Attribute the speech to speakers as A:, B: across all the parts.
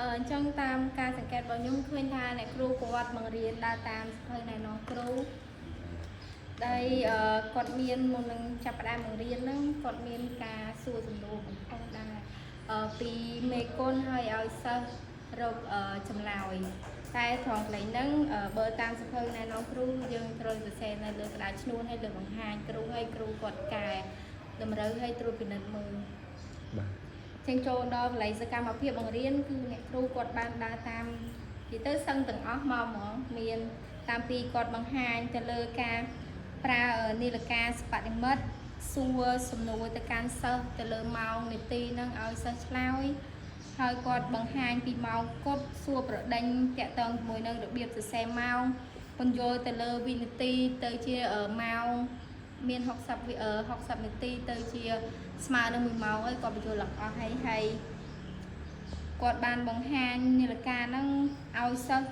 A: អញ្ចឹងតាមការសង្កេតរបស់ខ្ញុំឃើញថាអ្នកគ្រូគាត់បង្រៀនដើរតាមសៀវភៅណែនាំគ្រូដែលគាត់មានមុននឹងចាប់ផ្ដើមបង្រៀនហ្នឹងគាត់មានការសួរសំណួរបំផុសដែរពីមេគុណហើយឲ្យសិស្សរកចម្លើយតែត្រង់កន្លែងហ្នឹងបើតាមសៀវភៅណែនាំគ្រូយើងត្រូវសរសេរនៅលើក្តារឈ្នួនហើយលើបង្ហាញគ្រូហើយគ្រូគាត់កែតម្រូវឲ្យត្រួតពិនិត្យមើល
B: បាទ
A: ចឹងចូលដល់កន្លែងសកម្មភាពបង្រៀនគឺអ្នកគ្រូគាត់បានដើរតាមនិយាយទៅសឹងទាំងអស់មកហ្មងមានតាមពីគាត់បង្ហាញទៅលើការប្រើនាឡិកាសិប្បនិម្មិតសួរសំណួរទៅកាន់សិស្សទៅលើម៉ោងនាទីហ្នឹងឲ្យសិស្សឆ្លើយហើយគាត់បង្ហាញពីម៉ោងគត់សួរប្រដេញតាក់ទងជាមួយនឹងរបៀបសរសេរម៉ោងពន្យល់ទៅលើវិនាទីទៅជាម៉ោងមាន60វិ60នាទីទៅជាស្មើនឹង1ម៉ោងអីគាត់បញ្យល់ឡើងអស់ហើយហើយគាត់បានបង្ហាញនាឡិកាហ្នឹងឲ្យសិស្ស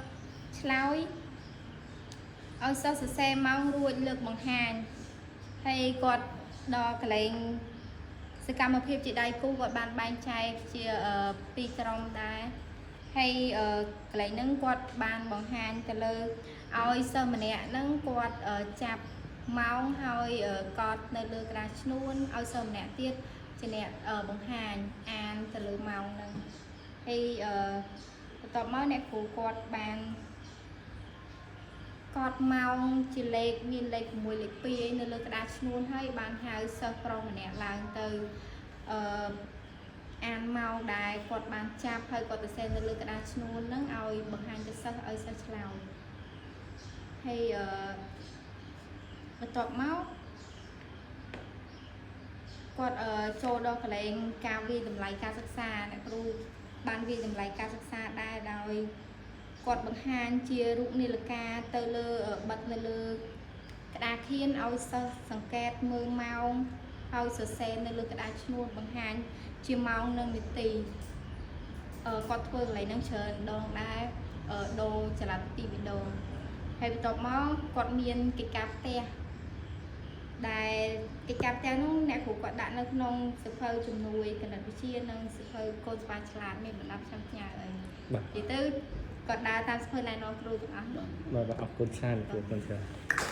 A: ឆ្លើយឲ្យសិស្សសរសេរម៉ោងរួចលើកបង្ហាញហើយគាត់ដល់កន្លែងសកម្មភាពជាដៃគូគាត់បានបែងចែកជាពីរក្រុមដែរហើយកន្លែងហ្នឹងគាត់បានបង្ហាញទៅលើឲ្យសិស្សម្នាក់ហ្នឹងគាត់ចាប់ម៉ោងហើយកត់នៅលើក្តារឈ្នួនឲ្យសិស្សម្នាក់ទៀតជាអ្នកបង្ហាញអានទៅលើម៉ោងហ្នឹងហើយបន្ទាប់មកអ្នកគ្រូគាត់បានកត់ម៉ោងជាលេខមានលេខ6លេខ2អីនៅលើក្តារឈ្នួនហើយបានហៅសិស្សប្រុសម្នាក់ឡើងទៅអឺអានម៉ោងដែលគាត់បានចាប់ហើយគាត់ទៅសេនៅលើក្តារឈ្នួនហ្នឹងឲ្យបង្ហាញទៅសិស្សឲ្យសិស្សឆ្លើយហើយបន្ទាប់មកគាត់ចូលដល់កន្លែងការវាយតម្លៃការសិក្សាអ្នកគ្រូបានវាយតម្លៃការសិក្សាដែរដោយគាត់បង្ហាញជារូបនាឡិកាទៅលើបិទនៅលើក្តារខៀនឲ្យសិស្សសង្កេតមើលម៉ោងហើយសរសេរនៅលើក្តារឈ្នួនបង្ហាញជាម៉ោងនិងនាទីគាត់ធ្វើកន្លែងហ្នឹងច្រើនដងដែរដូរចល័តទីម្ដងហើយបន្ទាប់មកគាត់មានកិច្ចការផ្ទះដែលកិច្ចការផ្ទះនោះអ្នកគ្រូគាត់ដាក់នៅក្នុងសៀវភៅជំនួយគណិតវិទ្យានិងសៀវភៅកូនស្វាឆ្លាតមានបណ្ដាប់ចាំផ្ញើអី
B: បាទ
A: និយាយទៅគាត់ដើរតាមសៀវភៅណែនាំគ្រូទាំងអស់
B: បាទបាទអរគុណច្រើនគ្រូអរគុណច្រើន។